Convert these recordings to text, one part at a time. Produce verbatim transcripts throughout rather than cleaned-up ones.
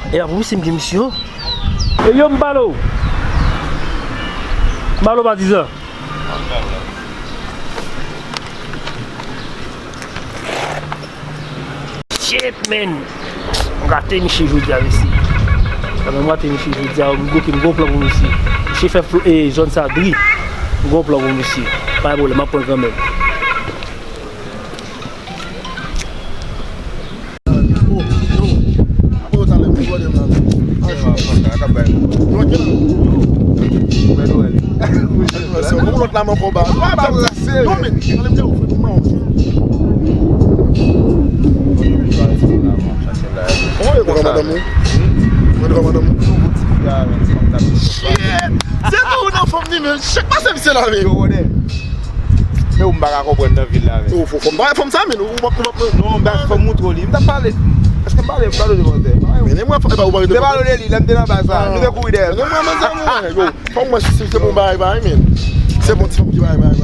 E pa pou misye m gen misyon. E yo, m pale w. M pale w patizan. Shit, man! M rate misye jodi a, mesye. Mwen rate misye jodi a, m gwo, m gwo plan pou misye. Misye fè fl- e, zòn sa dri. M gwo plan pou misye. Pa gen pwoblèm, m ap pran kanmenm. Lòt la, man, kòba. Non, men, anlè m di w, fè pou mwen, Mwen devan madanm ou? Mwen devan madanm ou? Shit! Se tou ou nan fanm ni, men chèk pase misye la, men. Yo, Rodè. Men ou m pa ka konprann nan vil la, men. Ou fò, fò m pa fè fanm sa, men ou p ap, ou p ap. Non, m pa fè moutre li. M t ap pale. Èske m pale, m pale devan tè? Men mwen, e pa ou pale devan tè. M te pale de li, lè m te nan baz la. Nou te kouri dèyè l. Men mwen, men sa, mwen, yo. Fò m wè si se bon bagay, bagay, men. Se bon ti fanm ki bagay, bagay,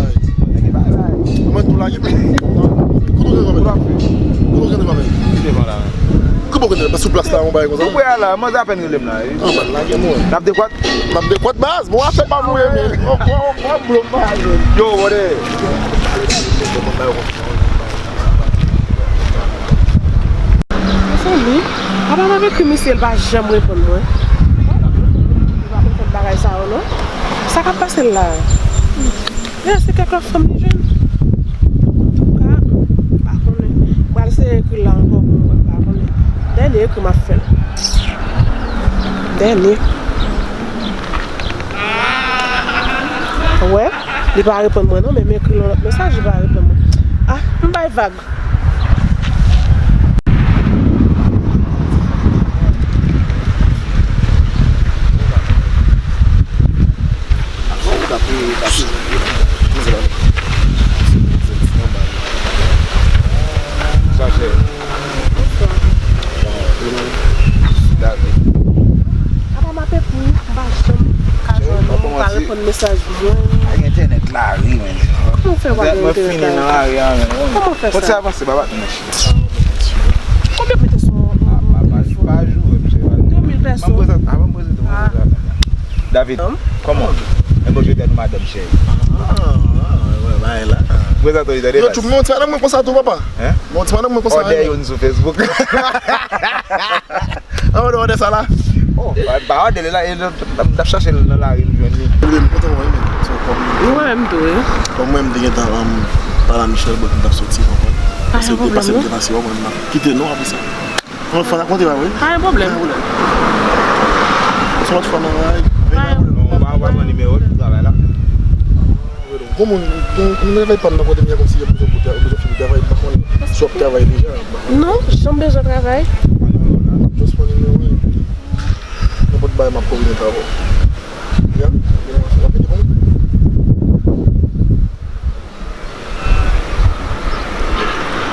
bagay. Mwen tou lage, men. Kote w gentan fè? Kote w gentan fè? Ki devan la, men. Ki bò kote? Sou plas la, yon bagay konsa? Ou wè la, manzè apèn rele m la, wi. An, ban lage, mwen. N ap dekwat? N ap dekwat, baz. Bon, afè pa mwen, men. Yo, wòde. Mezanmi, papa m ap ekri misye, l pa janm reponn mwen. Li pa konn fè bagay sa yo, non. Sa k ap pase l la? Eske se kèk lòt fanm li jwenn? Antouka, m pa konnen. M pral eseye ekri l la ankò pou m wè, m pa konnen. Dènye ekri m ap fè l. Dènye. Wè, li pa reponn mwen non, men m ekri l yon lòt mesaj, li pa reponn mwen. Ah, m bay vag. Sa chè. David. Apa m ape pou m pa janm ka jwenn ou, ou pa reponn mesaj mwen. Pa gen entènèt lari, men. Kòman w fè pa gen entènèt lari? Mwen fini nan lari a, men. Kòman w fè sa? Kontinye avanse, baba. Konbyen pete sou yon, yon telefòn? Pa jou, mesye. De mil pèso. Ban m prezante, ah, ban m prezante mwen prezante. David, kòman? Mwen bon, je t'aime, madanm cheri. Ah, ah, wè, bagay la. Prezante w, tande. Yo, baz. Tout moun, se nan mwen konsa tou, papa. Hein? Bon, ti madanm mwen konsa. Òdè youn sou Facebook. An, òdè, òdè sa la. Oh, pa, pa òdè, li la, e, m t ap chache l nan lari, m jwenn li. Ebyen, m kontan wè, men, se yon kòm. Mwen menm tou, wi. Kòm mwen, m te gentan, um, pale a Michel, but m t ap soti, w konprann? Pa gen pwoblèm, non. Pase m te pase, w konprann, m ap kite non apre sa. Mwen fè rakonte, pa vre? Pa gen pwoblèm. Pa gen pwoblèm. Se yon lòt fwa nan lari. Pa gen pwoblèm. Non, w pa, w pa pran nimewo l pou travay la. Gwo moun, gwo moun travay pa m nan kote m ye kòmsi yo bezwen pou yo bezwen fini travay, m pa konnen si w ap travay deja, m pa konnen. Non, janm bezwen travay. M ap just pran nimewo l. Nenpòt bagay m ap kouri nan travay. Ya, w ap ede pou mwen?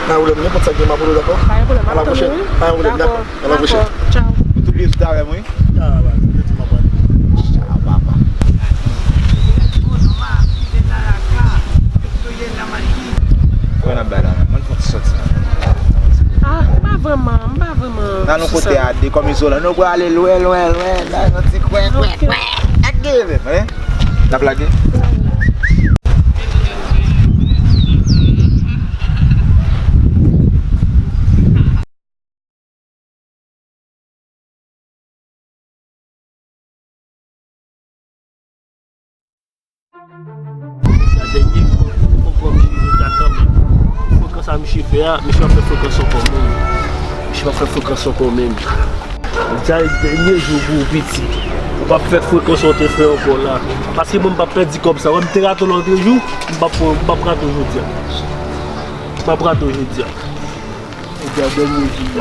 Pa gen pwoblèm, nenpòt sa gen m ap rele w, dakò? Pa gen pwoblèm, m ap tann ou, wi. A la pwochèn. Pa gen pwoblèm, dakò. A la pwochèn. Dakò, tchaw. Ou tou bliye sou tavè mwen, wi? Ah, ba, yo di m ap pale. Tchaw, papa. Kòman n ap bay la, man? Mwen fè yon ti sòti. Ah, m pa vrèman, m pa vrèman. Nan yon kote a de kòm izolan, nou prale lwen, lwen, lwen, nan yon ti kwen, kwen, kwen. Ak de menm, hein? N ap lage? Sa dènye fwa, fò, fò misye jodi a kanmenm. Frekans sa misye fè a, misye ap fè frekans ankò menm. Misye ap fè frekans ankò menm. Jodi a dènye jou pou ou piti. Ou p ap fè frekans sa w te fè ankò la. Paske mwen m p ap pèdi kòb sa. Wè m te rate w lòtrejou, m p ap, m p ap rate w jodi a. M p ap rate w jodi a. Jodi a dènye jou.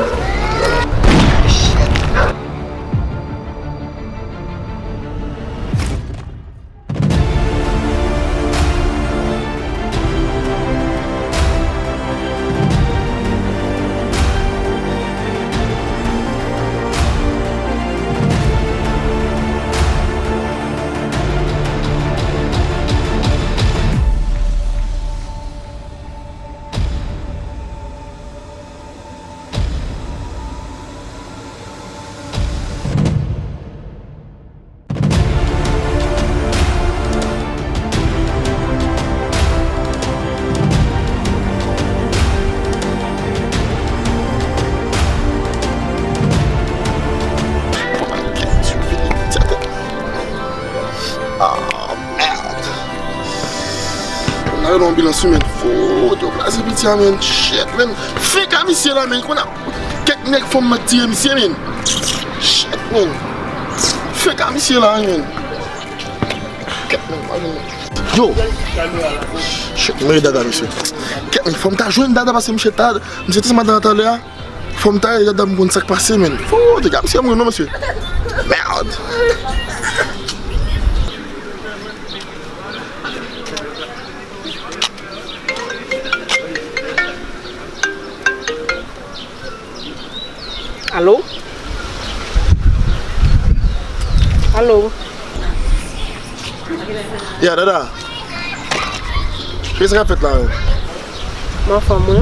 Men, fout, yo kraze piti a, men. Shit, men. Fenk a misye la, men. Konn ap kèk nèg fanm nan tire misye, men. Shit, men. Fenk a misye la, men. Kèt, men. Yo. Shit, men dada, misye. Kèt, men. Fò m ta jwenn dada, paske misye ta, misye te madan talè a. Fò m ta rele dada, m konn sa k pase, men. Fout, gade misye mouri non, mesye. Merde. Alo? Alo? Ya, dada. Kisa k ap fèt la menm? M anfòm, wi.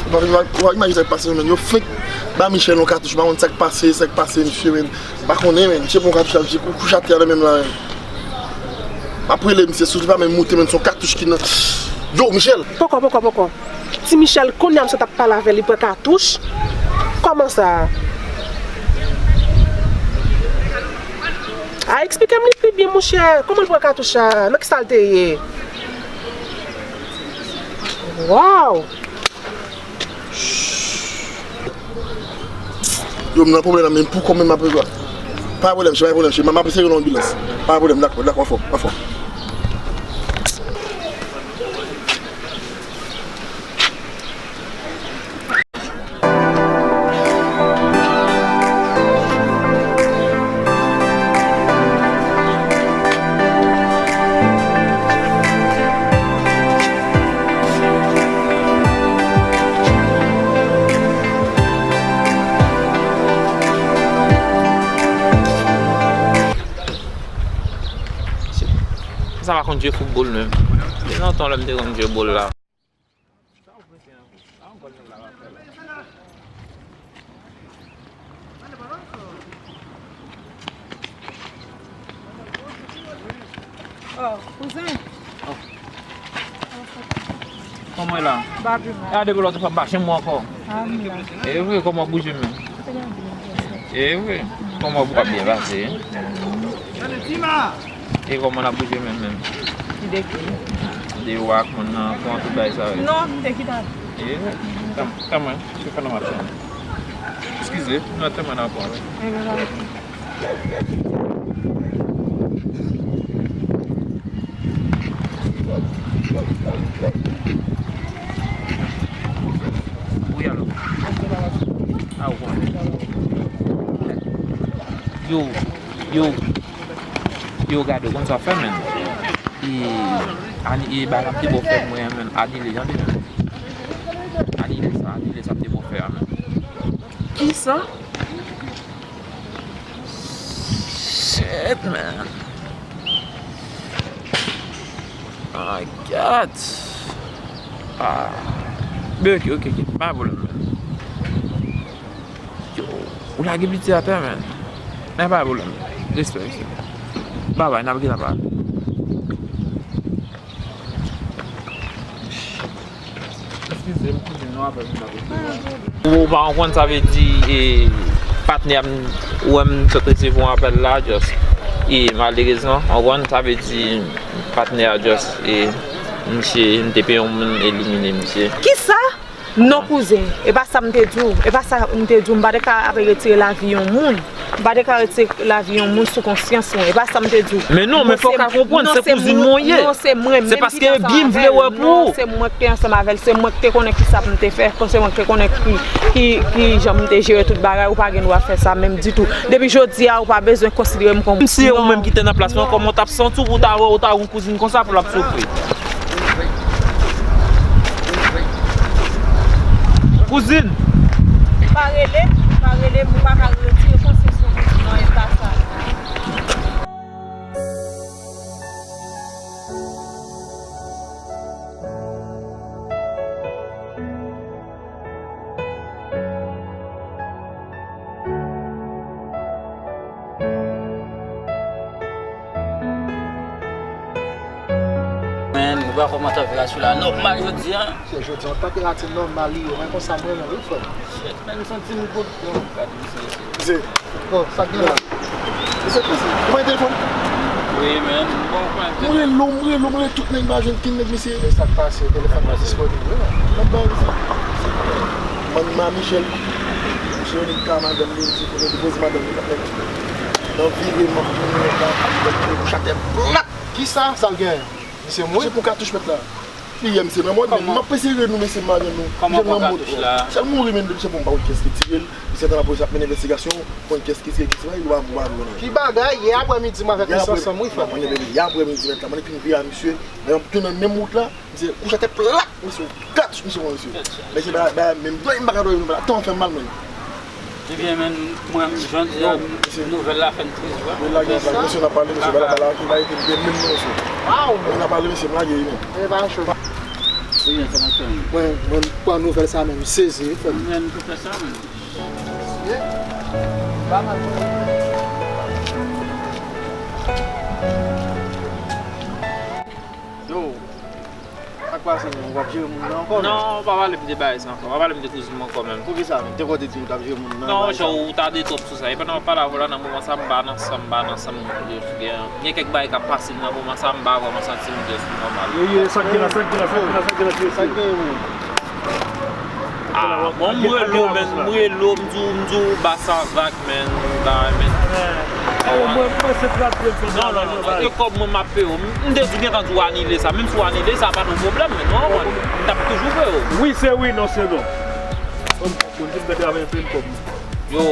Ou pa, ou pa, ou pa imajine sa k pase, men. Yo fenk ba Michel yon katouch, m pa konn sa k pase, sa k pase, misye, men. M pa konnen, men. Misye pran katouch la, misye kou-, kouche atè a nan men m la, men. M ap rele misye, si w pa menm moute, men, se yon katouch ki nan. Yo, Michel! Poko, poko, poko. Ti Michel, kounye a m sot ap pale avè l, li pran katouch? Kòman sa? A, eksplike m li pi byen, monchè. Kòman l pran katouch la? Nan ki sa l te ye? Waw! Yo, m nan pwoblèm la, men pou kòman m ap rezoud. Pa gen pwoblèm, cheri, pa gen pwoblèm, cheri. M ap eseye rele yon anbilans. Pa gen pwoblèm, dakò, dakò, anfòm, anfòm. Sa pa konn jwe foutbòl menm. Gen lontan lè m te konn jwe bòl la. Oh, kouzen. Kòman w ye la? M pa pi mal. Gade pou lòt fwa m pa janm wè ankò. Ah, m la. E vre, kòman w bouje menm? Trè byen, trè byen. E vre, kòman w ap byen pase? E kòman l ap bouje menm, menm? Li de ki? De w ak moun nan, kòman tout bagay sa ye? Non, m te kite avè l. E vre, tanm, tanm mwen, se fè nan machin. Eskize, nou tanm mwen nan pran. E vre, pa gen pwoblèm. Wi, alo. A, ou konnen. Yo, yo, yo, gade, ou konn sa fè, menm. E, ani-, e, bagay la m te bò fè mwen, menm, anile, tande, menm. Anile sa, anile sa m te bò fè a, menm. Kisa? Shit, man. My God. Ah. Ben, ok, ok, ok. Pa pwoblèm, man. Yo, ou lage piti atè, man. Men pa pwoblèm. Respè, respè. Babay, n ap gentan pale. Eskize m, kouzin, nou apèl m pa posib. Ou pa konprann sa vle di, e, patnè a m, ou wè m sot resevwa yon apèl la, just, e, malerezman, ou konprann sa vle di, patnè a just, e, misye, m te peye yon moun elimine misye. Kisa? Non, kouzen, e pa sa m te di w, e pa sa m te di w, m pa te ka ap retire lavi yon moun. M pa te ka retire lavi yon moun sou konsyans mwen. E pa sa m te di w. Men non, men fò w ka konprann, se kouzin mwen w ye. Non, se mwen menm ki te ansanm avè l. Se paske Guy m vle wè pou ou. Non, se mwen ki te ansanm avè l. Se mwen ki te konnen kisa pou m te fè. Se mwen ki te konnen ki, ki, ki jan m te jere tout bagay. Ou pa gen dwa fè sa menm ditou. Depi jodi a, ou pa bezwen konsidere m kòm... Si se ou menm ki te nan plas mwen, kòman w t ap santi w pou w ta wè, ou ta wè yon kouzin konsa pou l ap soufri? Kouzin! Pa rele m, pa rele m, ou pa ka retire konsyans ou nan eta sa. Men, nou pa kòmanse ap viv sou la nòmal jodi a. Se jodi a, yon tanperati nòmal li ye. Mwen konsa mwen menm, wi, frè m. Shit, men. M santi m gon... Gade misye isi. Bon, sa k gen la? Mesye, mesye, ou pa gen telefòn? Wi, men, bon, kwen. M rele w, m rele w, m rele tout nèg, m pa jwenn kenn nèg, mesye. E sa k pase, telefòn nan disponib, wi, men. Nan bay, mesye. Manman Michel, misye vin ka madanm li, misye pou li poze madanm li, nan vire, m ap vini, m ap vini, kouch atè plat. Kisa, sa l genyen? Misye mouri? Misye pran katouch, mèt la. Li yè misye nan mòn, men m ap eseye rele nou, mesye, m pa jwenn nou. Kòman pran katouch la? Sèl mouri, men depi se pou m pa konn kiyès ki tire l. Misye antre nan polis ap mennen envestigasyon, konn kiyès ki tire, kiyès ki pa, li pa pou pa jwenn. Ki bagay, yè aprèmidi m avèk misye ansanm, wi, frè. Yè aprèmidi, mèt la, mwen fin vire a misye, lè m tounen menm wout la, misye kouch atè plat, misye, katouch misye pran, mesye. Mesye, ba, ba, menm dòmi m pa ka dòmi, nou pa la, tan fè m mal, menm. Ebyen, men, mwen, jodi a, nouvèl la fè m tris, wi. Yo lage yon vag, mesye, n ap pale, mesye, bala, bala ki la ete byen menm non, mesye. Waw! N ap pale, mesye, m lage, wi, men. E pa cho. Ebyen, sa nan fè m. Mwen, mwen, pran nouvèl sa menm, m sezi, wi, frè m. Men, m te fè sa, men. Mesye, pa mal. Yo. Sa k pase menm? W ap jere moun nan ankò menm? Non, pa pale m de bagay sa ankò. Pa pale m de kouzin mwen ankò menm. Poukisa menm? Te konn te di m w t ap jere moun nan. Non, jan ou ta de twòp sou sa. E pandan m ap pale avè w la, nan moman sa, m pa nan san m, m pa nan san m. Gen, gen kèk bagay k ap pase m nan moman sa, m pa vrèman santi m byen sou nòmal. Ye, ye, sa k gen la, sa k gen la, sa k gen la, sa k gen la, sa k gen la, menm? Ah, bon, m rele w, men, m rele w, m di w, m di w, ba sa vag, men, ba, men. Eh, mwen, mwen se trapye m fè. Non, non, non, non, e kòb mwen m ap peye w. M, m te di w gentan di w anile sa, menm si w anile sa, pa t yon pwoblèm, men, non, mwen, m t ap toujou peye w. Wi, se wi, non, se non. Bon, bon, bon, m te travay anpil kòb. Yo.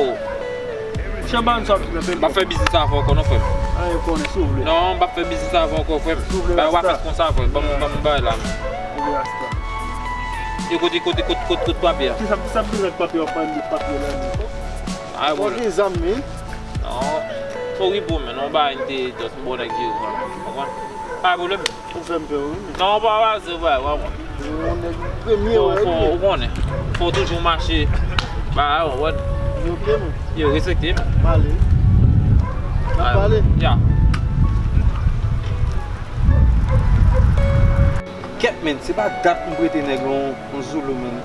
Chan ban sa, m ap fè biznis avè w ankò, non, frè m. Anyen konnen, si w vle. Non, m p ap fè biznis avè w ankò, frè m. Si w vle, bay w pa fè konsa, frè m. Ban m, ban m bay la. Si w vle, rasta. E kote, kote, kote, kote, kote papye a? Kisa, kisa m bezwen ak papye w ap pale de papye la menm? Ay, bon. Bon, gen zam, wi. Non. Sorry, bro, men, non, bay, m te just bon nèg jere, konprann? Pa gen pwoblèm. Ou fè m pè, wi. Non, pa, pa, se vre, vre, vre. Yon nèg premye, fò, wè, fò, wi. Ou konnen. Fò toujou mache. Ba, wè. Yo, ok, men. Yo, respekte, men. M ale. N ap pale. Ya. Kèt, men, se pa dat m prete nèg yon, yon zoulou, men.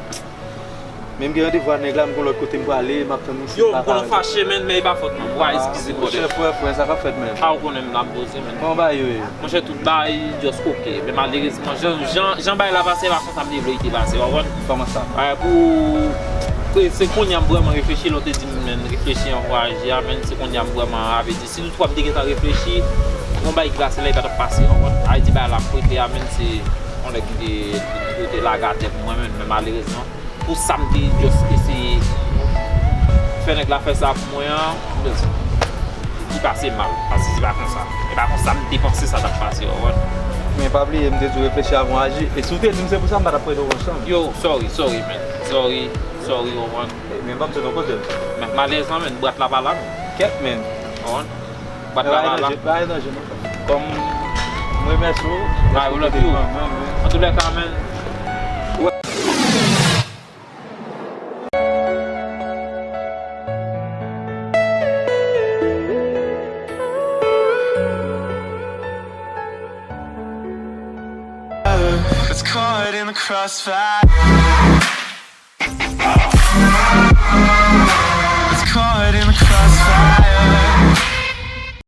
Men m gen randevou a nèg la, m gon lòt kote m prale, m ap tann misye. Yo, m konnen w fache, men, men e pa fòt mwen. Wa, eskize, brother. Monchè, frè, frè, sa k ap fèt, men? A, ou konnen m la, m poze, men. Kòman bagay yo ye? Monchè, tout bagay just ok. Men malerezman, jan, jan, jan bagay la pase, e pa konsa m te vle li te pase, w konprann? Kòman sa? Bagay pou, se, se kounye a m vrèman reflechi, lè w te di m, men, reflechi an vwayaje a, men, se kounye a m vrèman avè di. Si toutfwa m te gentan reflechi, yon bagay ki pase la, li pa t ap pase, w konprann? Sa vle di bagay la m prete a, men, se yon nèg ki te, ki te lage atè pou mwen, men, men malerezman, pou sa m te just eseye fè nèg la fè sa pou mwen an, li pase mal. Paske se pa konsa. E pa konsa m te panse sa t ap pase, w konprann? Men pa bliye, m te di w reflechi avan w aji. E si w te di m se pou sa, m pa t ap prete w yon chanm. Yo, sorry, sorry, man. Sorry, sorry, w konprann? Men ban m sot yon kote l. Men malerezman, men, bwat la pa la, men. Kèt, men. W konprann? Bat la, bat la. Pa gen danje, pa gen danje, non. Kòm m remèsye w, ah, ou love you. An tou lè ka, man. It's caught in the crossfire.